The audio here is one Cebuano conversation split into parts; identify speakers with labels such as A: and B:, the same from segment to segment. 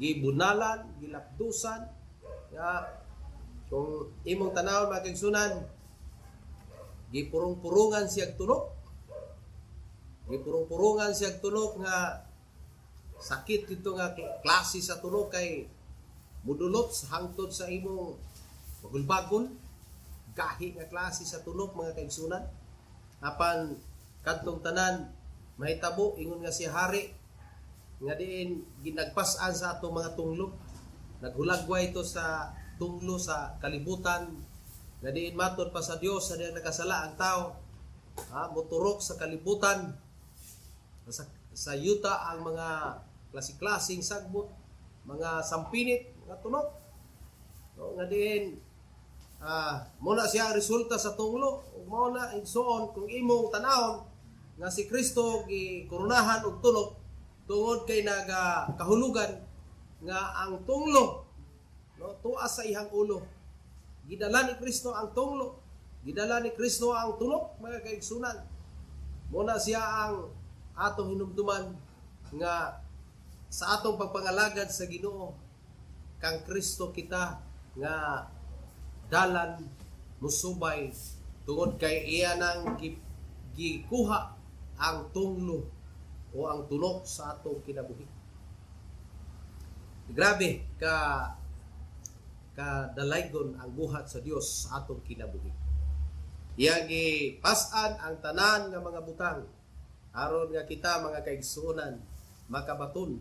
A: Gibunalan, gilapdusan nga kung imong tanawon, mga kaigsunan, gipurong-purungan siyag tunok. Gipurong-purungan siyag tunok nga sakit dito nga klase sa tunok kay mudulot sa hangtod sa imong bagol-bagol. Gahi nga klase sa tunok, mga kaigsunan. Apan kadtong tanan mahitabo ingon nga si hari nga diin ginagpas-an sa atong mga tunglo. Naghulagway ito sa tunglo sa kalibutan nga diin matod pa sa Dios sa diyang nakasala ang tao, ha, moturok sa kalibutan sa yuta ang mga klase-klaseng sagbot, mga sampinit, mga tunok, no, nga diin muna siya ang resulta sa tunglo. Ug mao na, igsoon, kung imong tanawon nga si Kristo gikoronahan og tunok tungod kay naga kahulugan nga ang tunglo, no, tuas sa iyang ulo. Gidala ni Kristo ang tunglo, gidala ni Kristo ang tunok, mga kaigsunan. Muna siya ang atong hinumduman nga sa atong pagpangalagad sa Ginoo, kang Kristo kita nga dalan musubay tungod kay iya nang gikuha ang tunglo o ang tunok sa atong kinabuhi. Grabe ka kadalaygon ang buhat sa Dios sa atong kinabuhi. Iyang gipas-an ang tanan nga mga butang aron nga kita, mga kaigsuonan, makabaton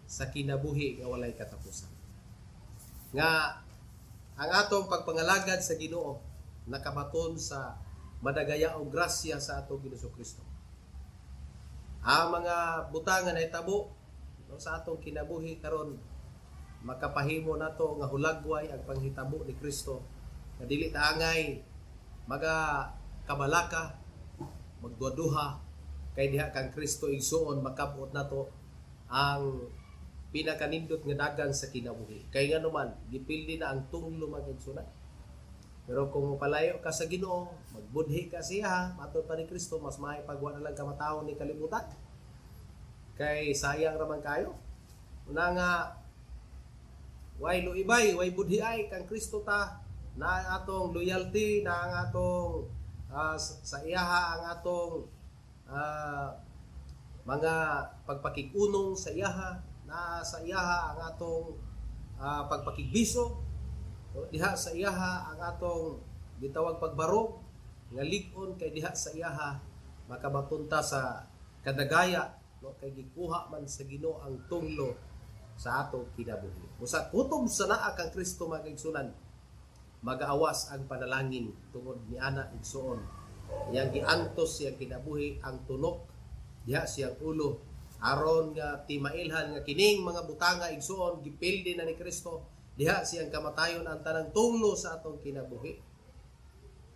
A: sa kinabuhi nga walay katapusan. Nga ang atong pagpangalagad sa Ginoo nakabaton sa madagaya og grasya sa atong Ginoo Kristo. Ang mga butang nga nahitabo, no, sa atong kinabuhi karon makapahimo nato nga hulagway ang panghitabo ni Kristo nga dili ta angay maga kabalaka, magduha-duha, kay diha kang Kristo, igsuon, makabot nato ang pinakanindot nga dagan sa kinabuhi. Kay ngano man gipildi na ang tunglo, mga igsunan. Pero kung palayo ka sa Ginoo, magbudhi ka siya, matod pa ni Kristo, mas maayo pag wa na lang ka matawo ni kalibutan. Kay sayang raman kayo. Una nga way luibay, way budhi ay kang Kristo ta na ang atong loyalty, na ang atong sa iyaha ang atong mga pagpakig-unong sa iyaha, na sa iyaha ang atong pagpakigbiso, diha sa iyaha ang atong gitawag pagbarog nga lig-on, kay diha sa iyaha makabaton ta sa kadagaya, no, kay gikuha man sa Ginoo ang tunglo sa atong kinabuhi. Busa kutob sa naa kang Kristo, mga kaigsunan, magaawas ang panalangin tungod ni ana, igsuon. Iyang giantos siyang kinabuhi ang tunok diha siyang ulo aron nga timailhan nga kining mga butanga, igsuon, gipildi na ni Kristo diha siyang kamatayon ang tanang tunglo sa atong kinabuhi.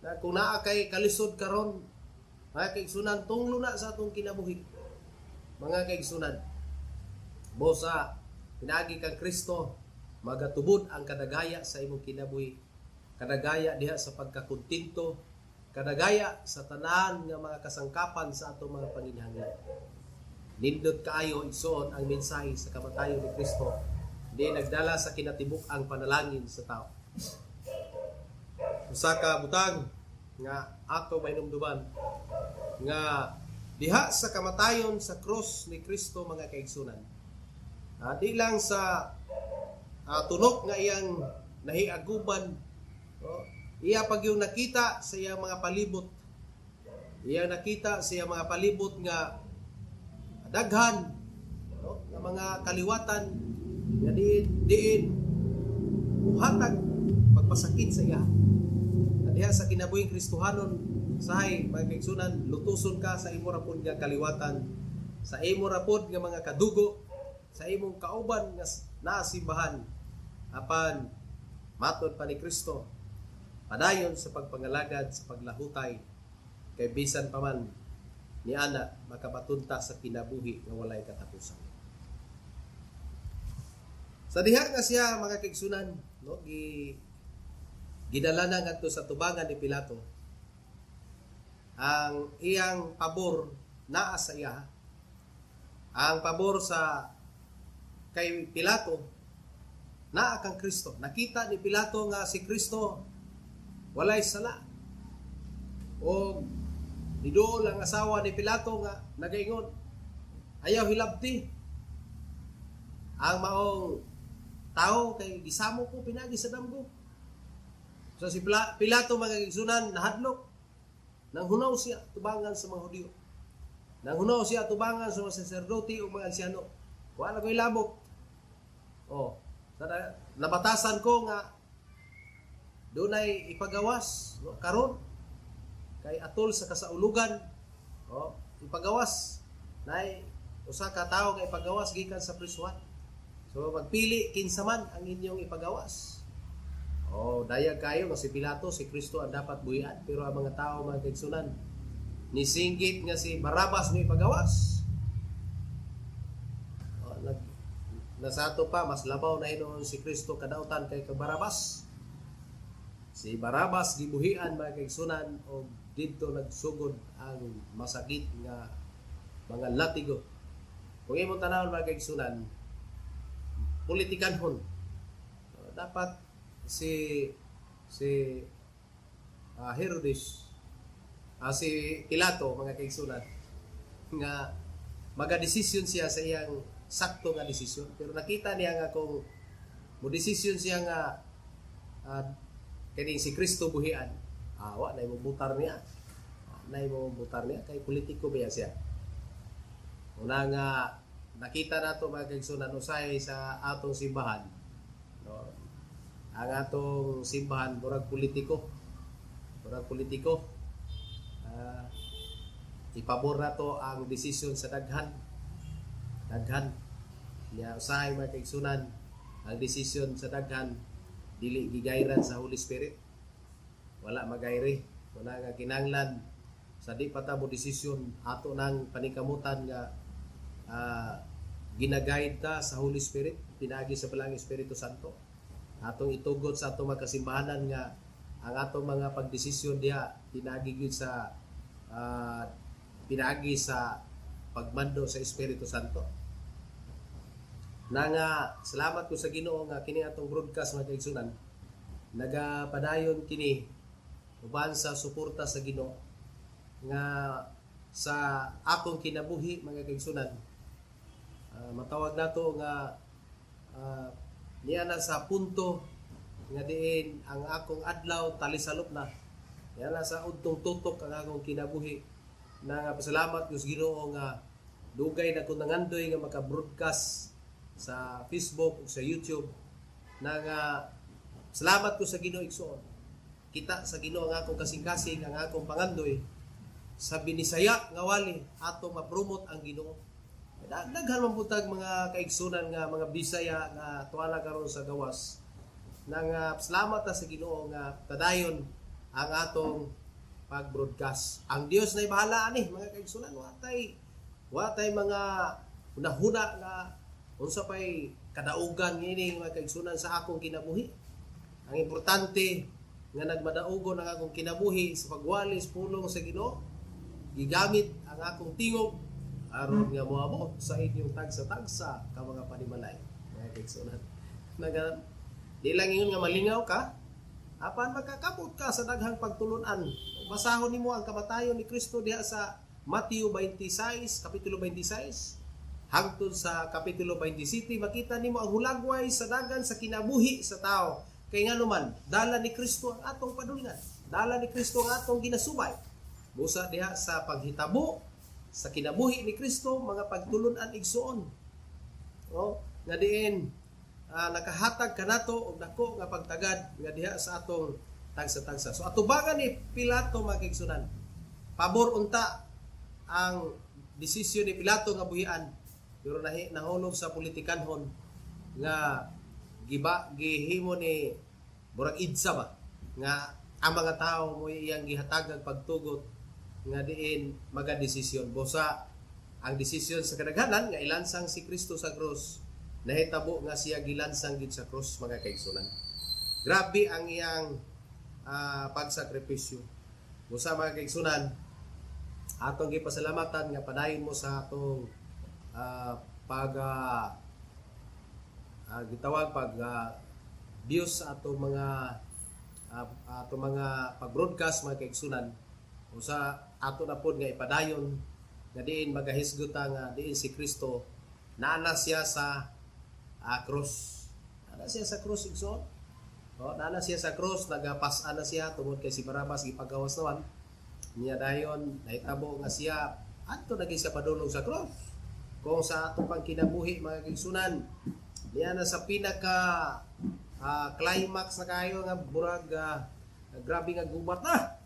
A: Na kung naa kay kalisod karon, mga kaigsunan, tunglo na sa atong kinabuhi. Mga kaigsunan, busa pinaagi kang Kristo magatubod ang kadagaya sa imong kinabuhi. Kadagaya diha sa pagkakontento, kadagaya sa tanan nga mga kasangkapan sa atong mga panginahanglan. Nindot kaayo, igsoon, ang mensahe sa kamatayon ni Kristo. Di nagdala sa kinatibuk ang panalangin sa tao. Usa ka butang nga ato mahinumduman nga diha sa kamatayon sa krus ni Kristo, mga kaigsunan. Di lang sa tunok nga iyang nahiaguban, no? Iya pag yung nakita sa iyang mga palibot. Iya nakita sa iyang mga palibot nga daghan, no, nga mga kaliwatan nga diin diin muhatag pagpasakit sa iya. At diha sa kinabuhing Kristohanon sahay, mga kaigsunan, lutuson ka sa imo ra pod nga kaliwatan, sa imo ra pod nga mga kadugo, sa imong kauban nga nasimbahan. Apan matod pa ni Kristo, padayon sa pagpangalagad, sa paglahutay, kay bisan pa man ni ana makabaton ta sa kinabuhi nga walay katapusan. Sa diha nga siya, mga kaigsunan, no, gidala na ngadto sa tubangan ni Pilato, ang iyang pabor naa sa iya. Ang pabor sa kay Pilato, naa kang Kristo. Nakita ni Pilato nga si Kristo walay sala. O niduol ang asawa ni Pilato nga nagaingon, "Ayaw hilabti ang maong tao kay gisamo ko pinagi sa damgo." So si Pilato, mga kaigsunan, nahadlok. Nang hunaw siya tubangan sa mga Hudyo. Nang hunaw siya tubangan sa mga saserdote o mga ansyano. Wala ko'y labot. Oh, sana nabatasan ko nga dunay ipagawas, no, karon kay atol sa kasaulugan. Oh, ipagawas nay usa ka tawo nga ipagawas gikan sa prisuhan. So magpili kinsa man ang inyong ipagawas. Oh, dayag kayo nga si Pilato, si Kristo ang dapat buhian, pero ang mga tao, mga kaigsunan, nisinggit nga si Barabas mo ipagawas. Oh, nasato pa mas labaw na hinuon si Kristo kadautan kay kang Barabas. Si Barabas gibuhian, mga kaigsunan, og didto nagsugod ang masakit nga mga latigo. Kung imong tanawon, mga kaigsunan, politikanhon. Dapat si si Herodes, si Pilato, mga kaigsunan, nga magadesisyon siya sa iyang sakto nga desisyon, pero nakita niya nga kung mo desisyon siya nga kaning si Kristo buhian, wa na mo butar niya. Wa na mo butar niya kay politiko ba siya. Una nga nakita nato, mga kaigsunan, usahay sa atong simbahan, no, ang atong simbahan murag politiko, murag politiko. Ipabor nato ang desisyon sa daghan daghan niya. Usahay, mga kaigsunan, ang desisyon sa daghan dili gigayran sa Holy Spirit, wala magayri. Wala nga kinanglan sa di pa ta mo desisyon, ato nang panikamutan nga ginaguide ta sa Holy Spirit pinaagi sa Balaang Espiritu Santo. Atong itugot sa atong mga kasimbahanan nga ang atong mga pagdesisyon diha pinaagi gyud sa pinaagi sa pagmando sa Espiritu Santo. Na nga salamat ko sa Ginoo nga kini atong broadcast, mga kaigsunan, nagapadayon kini uban sa suporta sa Ginoo nga sa akong kinabuhi, mga kaigsunan. Matawag nato nga niya na sa punto nga diin ang akong adlaw talisalop na, niya na sa udtong tutok ang akong kinabuhi, na nga pasalamat ko sa Ginoo nga dugay na ko nangandoy nga maka-broadcast sa Facebook ug sa YouTube, na nga salamat ko sa Ginoo, igsoon. Kita sa Ginoo ang akong kasing-kasing, ang akong pangandoy sa Binisaya nga wali atong ma-promote ang Ginoo. Daghan man putag mga kaigsunan nga mga Bisaya nga tuwa karon sa gawas, na nga salamat ta sa Ginoo nga padayon ang atong pag-broadcast. Ang Dios na bahala ani, mga kaigsunan. Watay mga hunahuna nga unsa pay kadaugan ngini, mga kaigsunan, sa akong kinabuhi. Ang importante nga nagmadaugon ang akong kinabuhi sa pagwalis pulong sa Ginoo. Gigamit ang akong tingog aron nga moabot sa inyong tagsa-tagsa ka mga panimalay. Mga kaigsunan. Naga di lang ingon nga malingaw ka, apan magkakabot ka sa daghang pagtulunan. Basahon nimo ang kamatayon ni Kristo diha sa Mateo 26, kapitulo 26 hangtod sa kapitulo 27, makita nimo ang hulagway sa dagan sa kinabuhi sa tao. Kay ngano man, dala ni Kristo ang atong padulngan. Dala ni Kristo ang atong ginasubay. Busa diha sa paghitabo sa kinabuhi ni Kristo, mga pagtulunan, igsuon. Oh, nga diin nakahatag kanato og dako nga pagtagad nga diha sa atong tagsa-tagsa. So atubangan ni Pilato, mga kaigsunan. Pabor unta ang desisyon ni Pilato nga buhian, pero nahulog sa politikanhon nga giba gihimo ni murag idsa ba nga ang mga tao mo iyang gihatagag pagtugot nga diin magadesisyon. Busa ang desisyon sa kadaghanan nga ilansang si Kristo sa krus, nahitabo nga siya gilansang gid sa krus, mga kaigsunan. Grabe ang iyang pagsakripisyo. Busa, mga kaigsunan, atong gipasalamatan nga padayon mo sa atong pag gitawag pag views sa atong mga pag-broadcast, mga kaigsunan, usa ato na pod nga ipadayon nga diin magahisgot ta nga diin si Kristo naana siya sa cross. Naana siya sa cross, igsoon. No, naana siya sa cross, nagapas-an na siya tungod kay si Barabas gipagawas naman. Niya dayon nahitabo nga siya adto na siya padulong sa cross. Kung sa atong pangkinabuhi, mga kaigsunan, niya na sa pinaka climax na kayo nga murag grabe nga gubat na.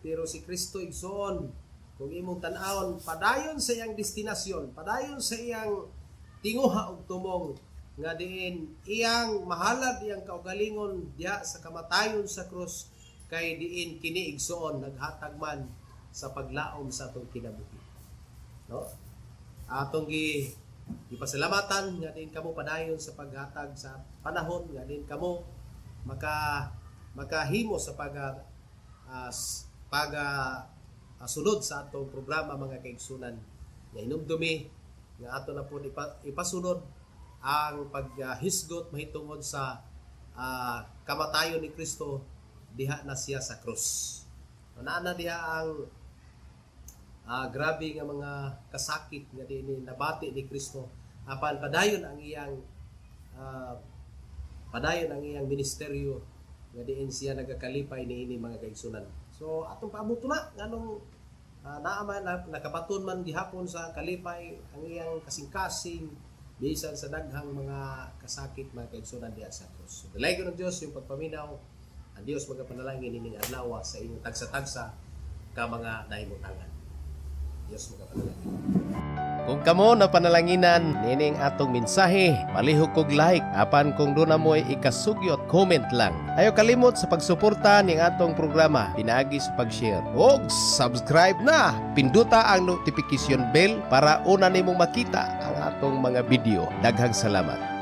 A: Pero si Kristo, igsoon, kung imong tan-awon, padayon sa iyang destinasyon, padayon sa iyang tinguha og tumong nga diin iyang mahalad iyang kaugalingon diha sa kamatayon sa krus, kay diin kini, igsoon, naghatag man sa paglaom sa atong kinabuhi. No? Atong gipasalamatan nga diin kamo padayon sa paghatag sa panahon nga diin kamo makahimo sa pag sunod sa atong programa, mga kaigsunan, nga hinumdumi nga ato na po ipasunod ang paghisgot mahitungod sa kamatayon ni Kristo diha na siya sa krus. Naa na diha ang grabe nga mga kasakit nga diin nabati ni Kristo, apan padayon ang iyang ministeryo nga diin siya nagakalipay niini, mga kaigsunan. So atong paabuto na nganong naa man na, nakabaton man gihapon sa kalipay ang iyang kasing-kasing bisan sa daghang mga kasakit, mga kaigsunan, diha sa krus. So, dalaygon ng Dios inyong pagpaminaw. Ang Dios magapanalangin ining adlaw sa inyong tagsa-tagsa ka mga nahimutangan. Dios magapanalangin. Kung kamo na panalanginan nining atong mensahe, palihog kog like apan kung duna mo'y ikasugyot, comment lang. Ayaw kalimot sa pagsuporta ning atong programa pinaagi sa pag-share og subscribe na. Pinduta ang notification bell para una nimong makita ang atong mga video. Daghang salamat.